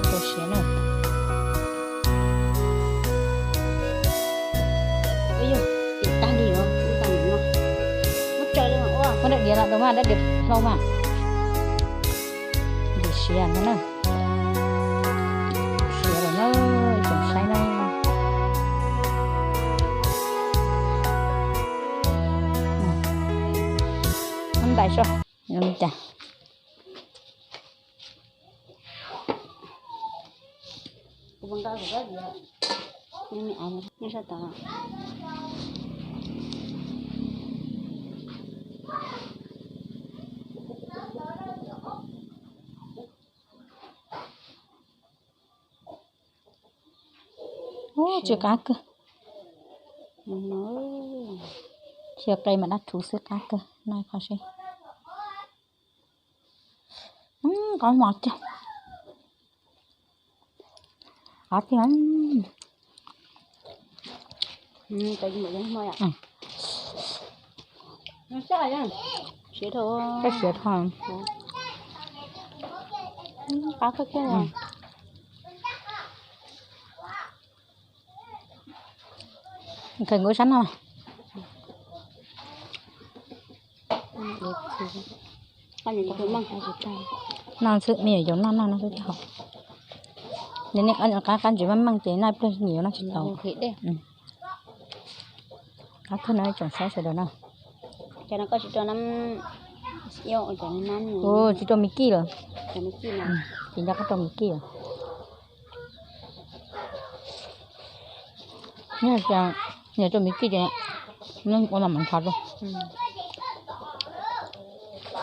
Tus siav na. Ua yog tim tag li os, ua tas no. Muab tsaws li os. Muab daim diav los rau mas, daim diav hlau mas. Tus siav no na. Siav lawm na, ib tsoom saib na. Muab ntais soj, li cas. Ub, tsis qab kawg. Tsis qe mas dab rhuv xwb, qab kawg, noj qhov seb. Qab mos tiag. Qab tiag. Siav dhau. Qab kawg kiag. Khaws nkuv sab no. No xwb, me nyuam yaus noj noj no xwb thiaj haum. Yog nej qab ntsis meej meej ces noj ib pliag me nyuam yaus noj tsis tau. Qab kawg no ib tsoom saib sawv daws na. Tsis rau me kij lawm. Ces nco qab rau me kij lawm. Yog tias rau me kij ces ua no mas ntshav rau.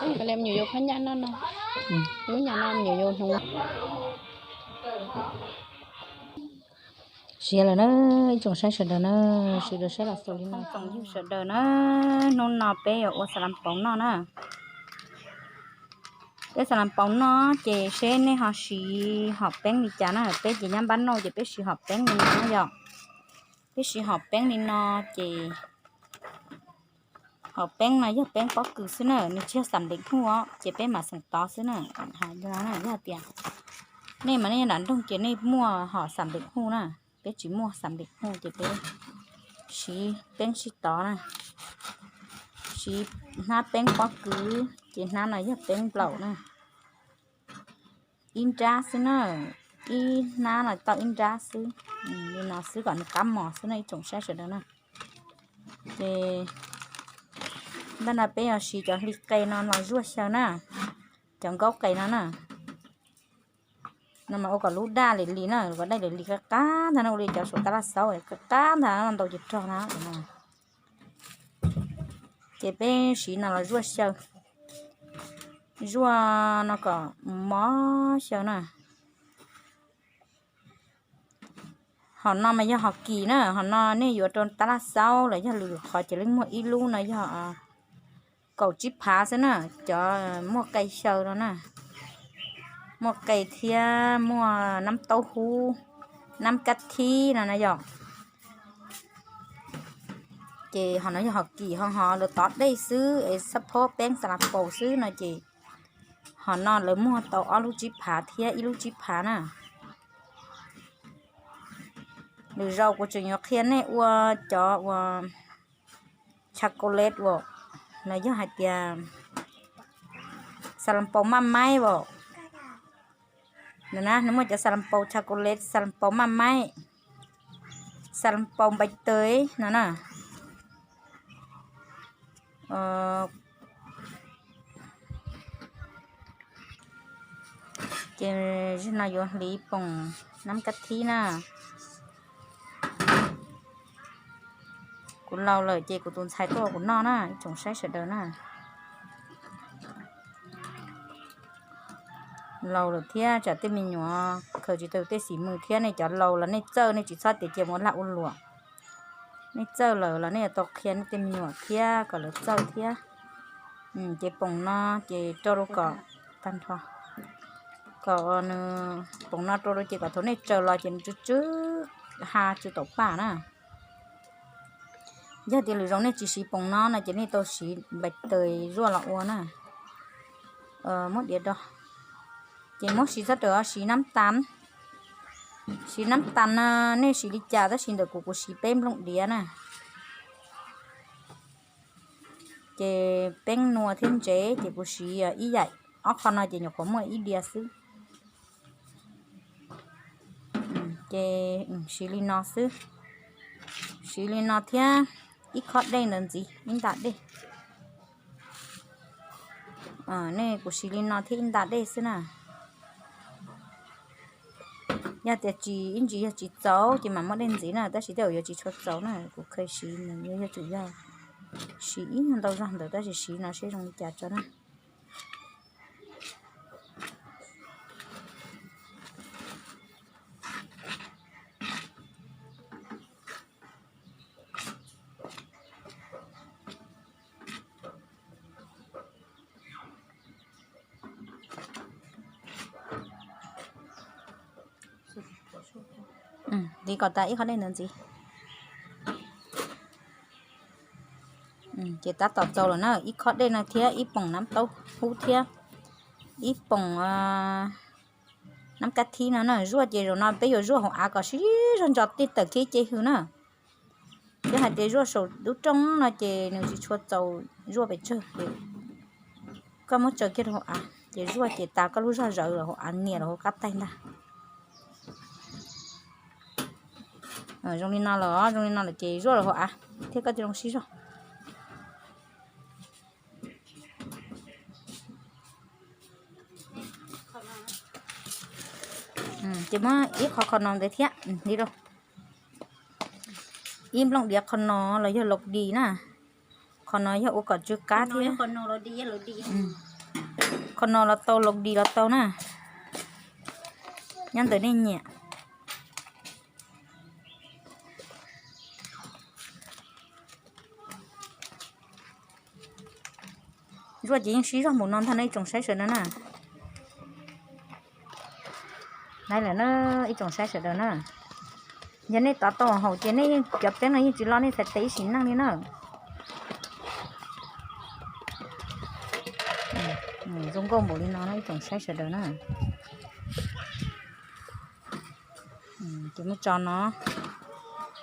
Lub nyam no me nyuam yaus hnoov. Siav lawm na, ib tsoom saib sawv daws na, sawv daws saib los xaus li no. Tsoom yug sawv daws na, hnub no peb yuav ua xav las paus noj na. Peb xav las paus noj ces seb nej ho siv hom peeb li cas na, peb ces nyab npab nauj ces peb siv hom peeb li no na yom. Peb siv hom peeb li no ces hom peeb no yog peeb pob kws xwb na, nws tsis yog xam npeem huj os, ces peb mam xeem tov xwb na. Yog tias nej mas nej nyob nram nroog ces nej muaj hom xam npeem huj na, peb tsis muaj xam npeem huj ces peb siv peeb sib tov na, siv hnab peeb pob kws, ces hnab no yog peeb nplaum na. Ib nrab xwb na, ib hnab no tau ib nrab xwb. Li no xwb kom nws qab mos xwb na ib tsoom saib sawv daws na. Ces npaj no peb yuav siv cov hli qe no los zuaj xyaw na, cov nkaub qe no na. No mas ua kom lub daj lim lim na, kom daj lim lim qab qab ntag no, ua li cov saum tab laj xaub qab qab ntag no, ntau ces rog na. Ces peb siv no los zuaj xyaw, zuaj no kom mos xyaw na. Hom no mas yog hom kis na, hom no nej yuav rau tab laj xaub los yog lwm qhov ces leej muag ib lub no yog kaum tsib phav xwb na, cov muaj qe xyaw no na, muaj qe thiab muaj nab taub hub, nab kab thib no na yom. Ces hom no yog hom kis ho ho lawv tov dej xwb es xab phob peeb xas las paus xwb no ces hom no lawv muag tau ob lub tsib phav thiab ib lub tsib phav na. Lwm zaus kuv tseem yuav qhia nej ua cov uas chocolate as, los yog hais tias xas las paus maj maib as. Nws muaj cov xas las paus chocolate, xas las paus maj maib, xas las paus npais tawg no na. Ces zaum no yuav hliv poom nab kab thib na. Kuv laus lawm ces kuv tus ntxhais tuaj ua kuv noj na ib tsoom saib sawv daws na. Laus lawm thiab tsam tej me nyuam khaws tsis tau tej xim mws thiab, nej cov laus los nej txawj nej tsis txhob tias cia mus ua lag ua luam. Nej txawj lawm los nej yuav tau qhia nej tej me nyuam thiab kom lawv txawj thiab. Ces poom no ces rau rau kom tag nrho, kom nws, poom no rau rau ces kom thaum nej tsaws los ces nws tsw tsw ha tsw taum paj na. Yog tias lwm zaus nej tsis siv poom no no ces nej tau siv npais taws zuaj los ua na. Muab diav do, ces muab siv txhob rawm, siv nab tas, Siv nab tas no nej siv li cas, tab sis ntawm kuv, kuv siv peb nplooj diav na. Ces peeb nua thiab ntsev ces kuv siv ib yam, ob qho no ces nyuam qhuav muaj ib diav xwb. Ces siv li no xwb, siv li no thiab ib khob dej ntawd ntxiv, ib nta dej. Nej, kuv siv li no thiab ib nta dej xwb na. Yog tias tsis, ib ntsis yog tsis txaus ces mam muab dej ntxiv na, tab sis tej zaum yuav tsis tshua txaus na, kuv kheev siv nws yog, yog tsum yog siv ib ntau zog ntawd, tab sis siv no seb zoo li cas tso na. Li kom tas ib khob dej ntawd ntxiv. Ces tab tom txaus lawm na, ib khob dej no thiab ib poom nab taub hub thiab ib poom nab kab thib no na. Zuaj ces zaum no peb yuav zuaj hauv av kom sib zog ntso tej tawm kiag ce hws na. Thiab hais tias zuaj saum lub rooj no ces nws tsis tshua txaus zuaj pes tsawg ces koj muab tsaws kiag rau hauv av ces zuaj ces tas koj lub zog zawv los hauv av nias los hauv qab taig ntag. Zoo li no lawm, zoo li no lawm ces zuaj los hauv av thiab koj thiaj zoo sib zog. Ces muab ib qho qhov no ntawd thiab li rau. Ib nplooj diav qhov no los yog laus dis na, qhov no yog ua kom tsw qab thiab. Qhov no los tau, laus dis los tau na, nyob ntawm nej nyiam. Zuaj ces yeej sib zog npaum no ntag no ib tsoom saib sawv daws na. Laiv lawm na ib tsoom saib sawv daws na. Yog nej tov tau haum ces nej yeej cov teeb no yeej tsis lo nej txhais tes ib sim neej li na. Zoo nkauj npaum li no ib tsoom saib sawv daws na. Ces muab tso no,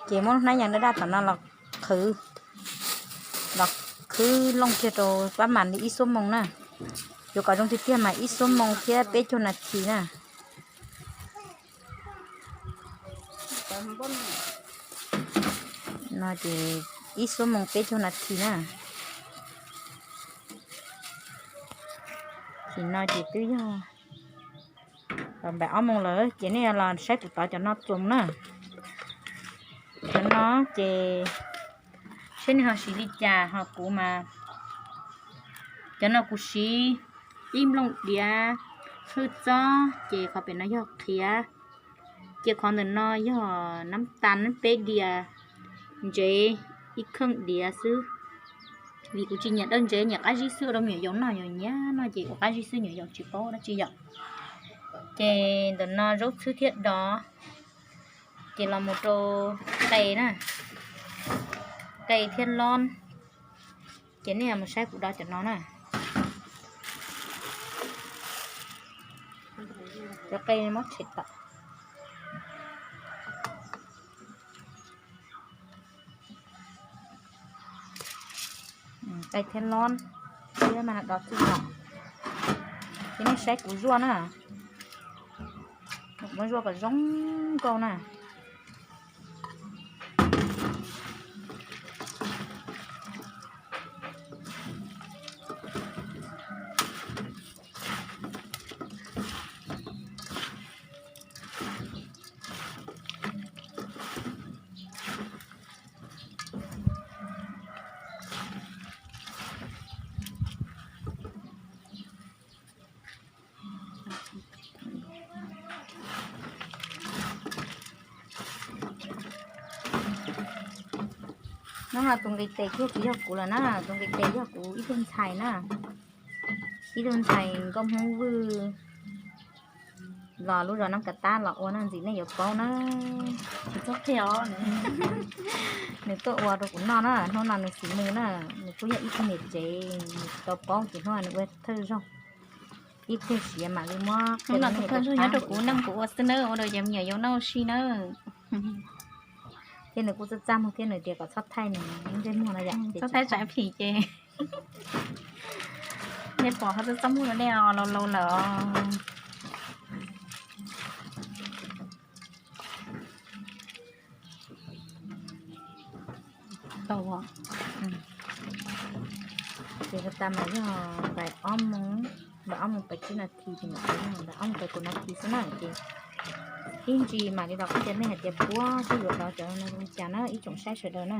ces muab hnab yas daj daj tom no los qhwv, los qhwv looj kiag rau pab mas li ib xuab moos na. Yuav kom zoo tiag tiag mas ib xuab moos thiab peb caug nas this na. No ces ib xuab moos peb caug nas this na. Ces no ces twb yog npaum ob moos lawm ces nej los saib kuv tov cov no txoos na. Cov no ces seb nej ho siv li cas ho kuv mas. Cov no kuv siv ib nplooj diav hwj txob ces qhov pem no yog qhiav, ces qhov ntawm no yog nab tas peb diav, ntsev ib kheej diav xwb. Vim kuv tsis nyiam dawb ntsev, nyiam qab zib xwb, ua rau me nyuam yaus noj, nyuam yaus nyiam noj ces ua qab zib xwb, nyuam yaus tsis paub dab tsi yom. Ces ntawm no zaub txhwb thiab dov, ces los mus rau qe na, qe thiab lob. Ces nej mus saib kuv dov cov no na. Cov qe muab tshem tawm. Qe thiab lob, thiab mas dov txij no. Ces nej saib kuv zuaj na, muab zuaj kom zoo nkauj na. Hnub no tus nqis tes kiag tsis yog kuv lawm na, tus nqis tes yog kuv ib tug ntxhais na. Ib tug ntxhais nkauj Hmoob Vwj los lub zos Nab Kav Tab los ua no ntxim nej yuav paub na. Nws tuaj ua rau kuv noj na, hnub no nws xis nws na, nws kuj yog ib tug niam tsev, nws tsis tau paub ces hnub no nws ua thawj zaug. Ib pliag siav mam li muab qhia rau nej. Nyob rau kuv neej kuv ua xwb nawb, ua rau cov me nyuam yaus noj ua si nawb. Thiab nws kuj txaj txaj muag thiab, nws tias kom txhob thaij nws ntsej muag no yom, txhob thaij tsam phim ces nej pom ho txaj txaj muag rau nej os, laus laus lawm os. Tau. Ces tas mas yog nqais ob moos, nqais ob moos pais tsib nas this, ces mam li nqais ob moos pais kaum nas this xwb na. Ces ib ntsis mam li los qhia nej hais tias puab twb yuav dov cov no li cas na ib tsoom saib sawv daws na.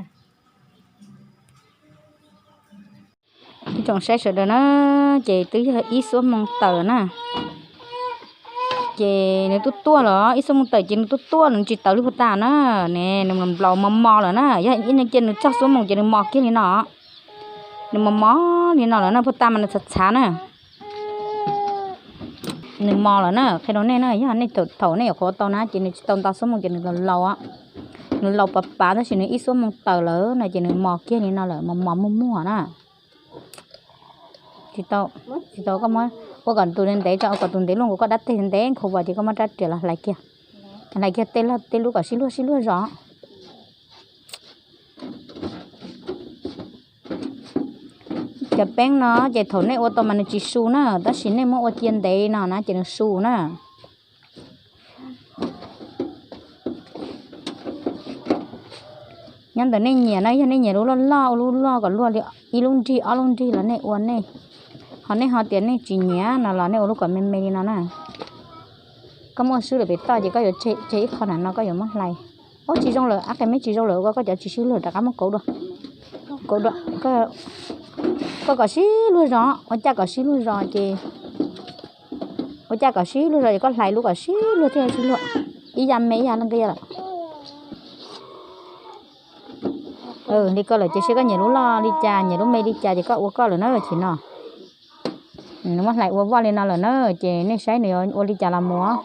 Ib tsoom saib sawv daws na, ces twb yog ib xuab moos tawm na. Ces nws tuaj tuaj los ib xuab moos tawm ces nws tuaj tuaj, nws tsis tawm li puag ta na. Ne, nws nplaus mos mos lawm na, yog ib cia nws txog xuab moos ces nws mos kiag li no. Nws mos mos li no lawm na, puag ta mas nws txhav txhav na. Nws mos lawm na, qhia rau nej na, yog nej thaum nej yuav qhuav tau na ces nws tsis tau nto xuab moos ces nws laus laus, nws laus pav pav, tab sis nws ib xuab moos tawm lawm no ces nws mos kiag li no lawm, mos mos muag muag na. Tsis tau, tsis tau, koj muab ua kom tus ntev tso, ua kom tus ntev luaj nkaus koj dab teg ntev nkaus vas ces koj muab rab riam los hlais kiag, hlais kiag tej lub kom sib luag sib luag zog. Cov peeb no ces thaum nej ua tau mas nws tsis su na, tab sis nej muab ua cia ntev no na ces nws su na. Nyob ntawm nej nyiam na, yog nej nyiam lub loj loj, ua lub loj kom luaj li ib lub nrig ob lub nrig los nej ua nej, ho nej ho tias nej tsis nyiam no los nej ua lub kom me me li no na. Koj muab swb lawm pem toj ces koj yuav tseg ib qho nram no koj yuav muab hlais. Ub, tsis zoo lawm, ab qe me tsis zoo lawm, ua koj cov tsis sib luag rov qab muab kauv dua. Kauv dua, koj kom sib luag zog, ua caj kom sib luag zog ces, ua caj kom sib luag zog ces koj hlais lub kom sib luag thiaj sib luag, ib yam me ib yam leej koj yam lawm. Li ko lawm ces seb koj nyiam lub loj li cas, nyiam lub me li cas ces koj ua koj lawm na. Chim no nws muab hlais ua vaj li no lawm na, ces nej saib nws yuav ua li cas los mus.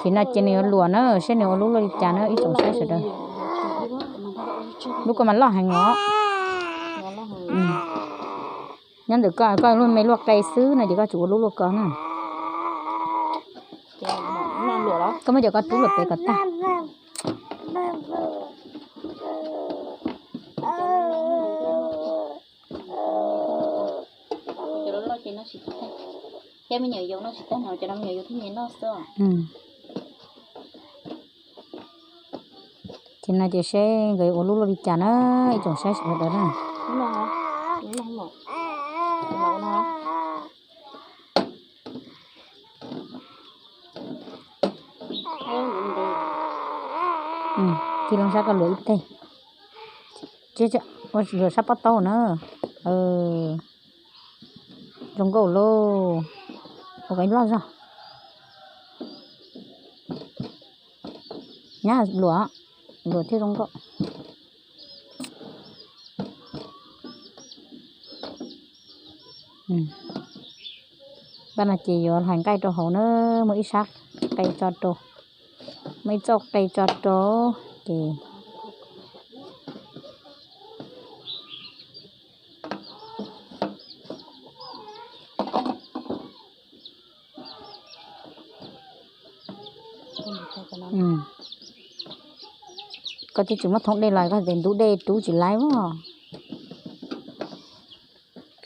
Chim no ces nws yuav luam na, seb nws ua lub luaj li cas na ib tsoom saib sawv daws. Lub ko mas loj heev os. Nyob ntawm koj, koj lub me luaj qe xwb no ces koj tsuas ua lub luaj ko na. Koj muab cov ko rub luam pem kom tag. Cov loj loj ces noj tsis tag, thiab me nyuam yaus noj tsis tag no, cov no me nyuam yaus thiaj nyiam noj xwb. Ces no ces seb nkawd ua lub luaj li cas na, ib tsoom saib sawv daws na. Tig loo sab koj luam ib teg. Luam sab pob taub na. Zoo nkauj lauj. Ua kom loj zog. Nyab luam, luam thiaj zoo nkauj. Npaj no ces yuav hlais nqaij rau hauv na, muaj ib sab qe tso rau, muaj ib txoj qe tso rau, ces koj twb tsis muab thoob dej los koj tias ntub dej rub tsis laib as.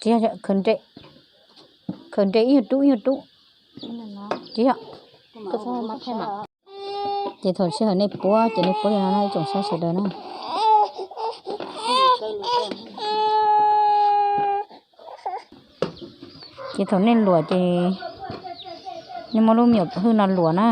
Tsis yog, khaws nres ib nyuag rub ib nyuag rub. Tsis yog. Ces thaum sij hawm nej puab ces nej puab li no na ib tsoom saib sawv daws na. Ces thaum nej luam ces nej muab lub me nyuam hwj no luam na.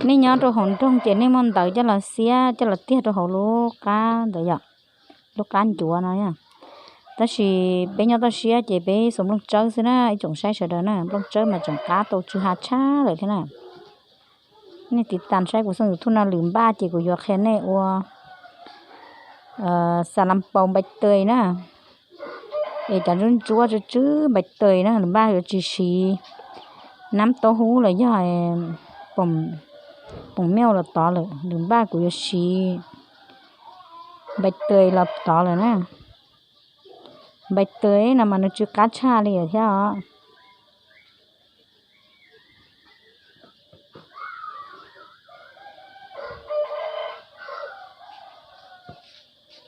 Nej nyob rau hauv nroog ces nej muaj ntawv coj los xiab coj los tiag rau hauv lub qab ntawd yom, lub qab ncuav no yom. Tab sis peb nyob toj siab ces peb xuas nplooj tsawb xwb na ib tsoom saib sawv daws na, nplooj tsawb mas tseem qab tau tsw ha tshaj lawm thiab na. Nej tiv tas saib kuv xoj YouTube no lwm npaj ces kuv yuav qhia nej ua xas las npaus npai tes na. Es cov ntsuab ntsuab tsw tsw npai tes na, lwm npaj yuav tsis siv nab taub hub los yog poom meuj los tod lawm, lwm npaj kuv yuav siv npai tes los tod lawm na. Npai tes no mas nws tsw qab tshaj li thiab os.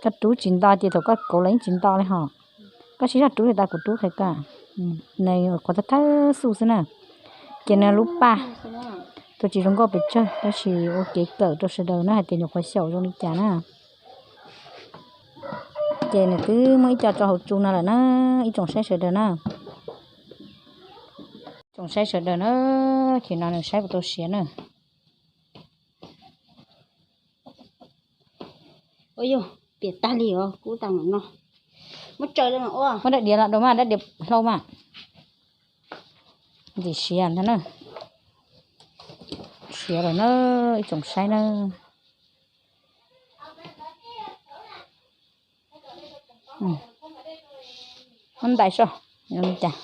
Koj rub tsis nto ces thaum koj kauv los yeej tsis nto li hos. Koj siv zog rub li tas kuv rub qhia koj. Nws qhuav thawj thawj xuj xwb na. Ces nws lub paj, tus tsis zoo nkauj pes tsawg tab sis ua kev kawm rau sawv daws na hais tias nyuam qhuav xyaum zoo li cas na. Ces nws twb muaj ib co rau hauv tsu no lawm na, ib tsoom saib sawv daws na. Tsoom saib sawv daws na, ces no nws saib kuv tau siav na. Ua yog piam tag li os, kub tag no. Muab tsaws, muab dab diav los rau mas, dab diav hlau mas. Ntxim siav ntag na. Siav lawm na, ib tsoom saib na. Muab ntais soj, zoo li cas.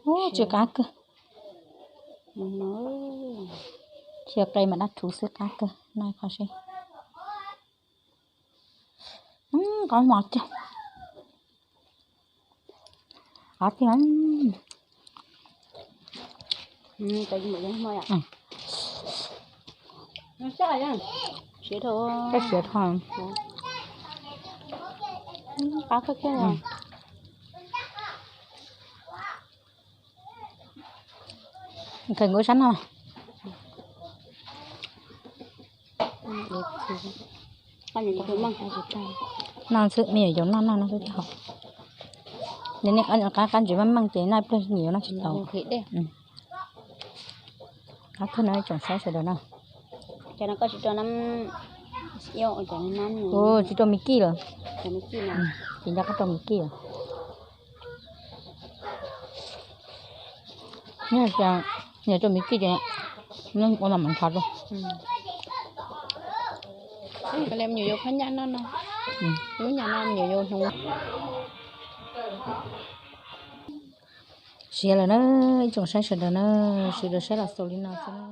Ub, tsw qab kawg. Cia qe mas dab rhuv xwb, qab kawg, noj qhov seb. Qab mos cag. Qab tiag. Siav dhau. Qab kawg kiag. Khaws nkaus sab no. No xwb, me nyuam yaus noj noj no xwb thiaj haum. Qab qab ntsis meej meej ces noj ib pliag me nyuam noj tsis tau. Qab kawg no, tsoom saib sawv daws na. Tsis rau me kij lawm. Ces nco qab rau me kij lawm. Yog tias nyiam rau me kij ces ua mas nrho rau. Nyuam yaus phab nyaj no no, lub nyam no nyuam yaus hnoov. Siav lawm na, ib tsoom saib sawv daws na, sawv daws saib los xaus li no xwb na.